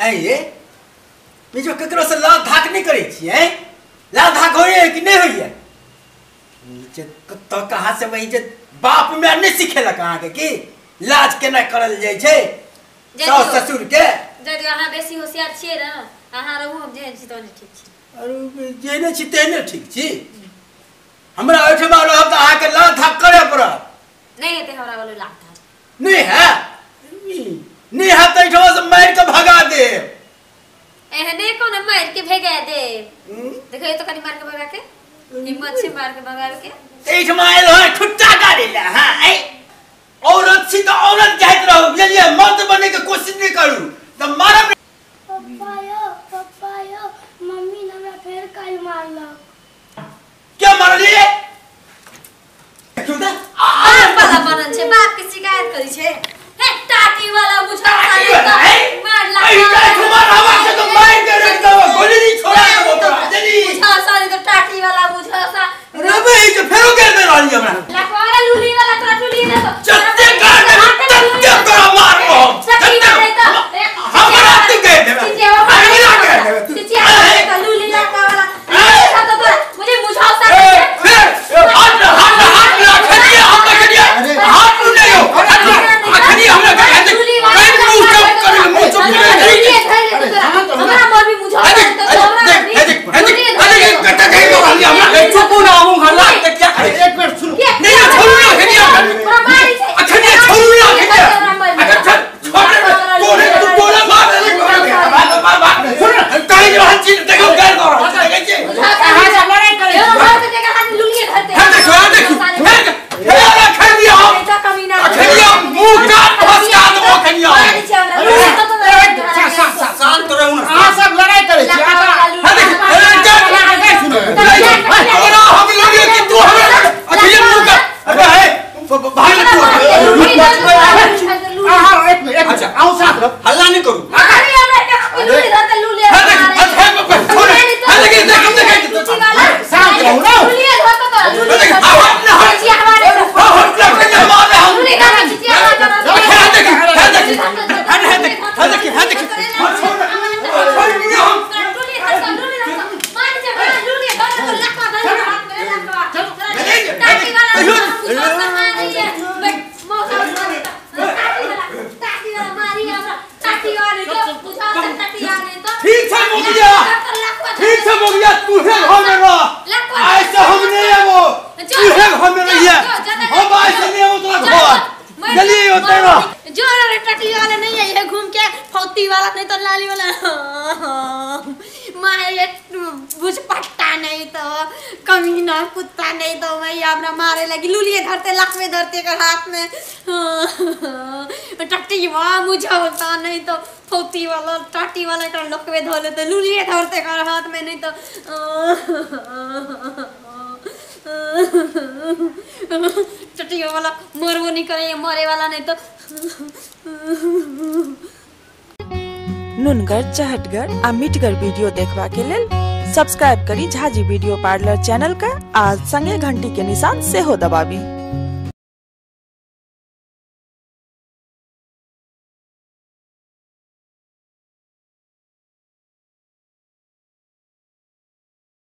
आँय ये बीचो ककरो से लाभ धाक नहीं करै छियै? लाभ धाक होइए कि नहीं होइए? कतऽ कहाँ से वही जे बाप में नहीं सिखेलक अहाँके कि लाज केना करल जाइ छै सास ससुर के। जदि अहाँ बेसी होशियार छियै ने, अहाँ रहू, हम जेहन छी तेहने ठीक छी। अरे जेहने छी तेहने ठीक छी। हमरा ओहिठमा रहब तऽ अहाँके लाज धाक करय पड़त। नहीं हेतै हमरा वाला लाज धाक। नहीं है, नहीं है तऽ एहिठमा से मारि के भगा देब। एहने कोनो मारि के भगा देब? देखियौ तऽ कनि मारि के भगा के हिम्मत छै मार के भगावे के। एहिठमा आयल हँ ठुट्टा गाड़ी ले। हाँ ऐ औरत छी तऽ औरत जाइत रहू, बुझलियै? मर्द बने के कोशिश नहीं करू तऽ मारब। पप्पा यो, पप्पा यो, मम्मी ने हमरा फेर काल्हि मारलक। क्या मारलियै? क्यों दा बाप वाला बनल छै, बाप के शिकायत करै छै। हे टाटी वाला बुझल मारला। एहि ठुमा रहबा के तो मारि के रख देबो, गोली नहीं छोड़ा देबो तोरा, बुझली? बुझल साली तो टाटी वाला बुझल सा रबे ई जे फेरो कर दे रहली हमरा। लखवाला लूली वाला तोरा लूली दे तो जत्ते कर दे तत्ते तोरा मारबो हम। हमरा तू कह देबे, हमरा कह देबे तू। चिचिया तो लूली लखवा वाला तो तोरा मुझे बुझाओ सा। फिर हाथ हाथ हाथ रखिए, हम रखिए हाथ नहीं हो अखनी हमरा कह दे कहीं मुंह चुप कर, मुंह चुप कर। हमरा मोर भी बुझाओ तो हमरा देख देख देख कट्टा कहीं तो रहली हमरा। चुप ना हम हल्ला त क्या करे? एक मिनट सुनो। नहीं छोड़ू ना खनिया, अखनी छोड़ू ना खनिया। अगर चल छोड़ तोरे तू तोरा मार दे मार मार मार। सुन कहीं रहल छी देखो गाल कर देखै छी। अहाँ सब लड़ाई करै छी। हां देखो देखो फेर खनिया हम अखनिया मुंह काट फसका देबो खनिया। शांत रहू ना। अहाँ सब लड़ाई करै छी। हां देख तोरा हम लड़ियो कि तू हमरा अखनिया मुंह का। अबे हे भाग तू। अहाँ एक मिनट, एक मिनट, अहूँ साथ रहो, हल्ला नहीं करू। अरे हमरा के लूली धरते लूली। हां देख छोड़। हां देख देख देख शांत रहू ना। लूली धरते तोरा लूली। देख हाथ ना हाथ हाथ खनिया मार हम। लूली धरते चिचिया हां देख हां देख हां देख हां देख हां देख छोड़ छोड़ दिया हम। लूली धरते लूली धरते मार जे मार लूली धरते तो लखवा धरते हाथ में लखवा। टाटी वाला मारी है बट मौसा टाटी वाला, टाटी वाला मारी हमरा। टाटी वाले तो बुझा से टाटी वाले तो ठीक छै मोगिया, ठीक छै मोगिया, तू हे घर में रह, ऐसे हम नहीं आबो। तू हे घर में रहिए, हम ऐसे नहीं आबो तोरा घर। जल्दी होते रह। जो रे टटी वाला नहीं है ये घूम के फौती वाला नहीं तो लाली वाला माँ ये बुझ पट्टा नहीं तो कमीना कुत्ता नहीं तो मैं अपना मारे लगी लूलिए धरते लखवे धरते कर हाथ में टट्टी वाह मुझे होता नहीं तो फौती वाला टाटी वाला कर लखवे धर लेते लूलिए धरते कर हाथ में नहीं तो टट्टी वाला मरवो नहीं करे मरे वाला नहीं तो। नुनगर चहटगर आ मिठगर वीडियो देखबा के लेल सब्सक्राइब करी झाजी वीडियो पार्लर चैनल का आ संगे घंटी के निशान सेहो दबाबी।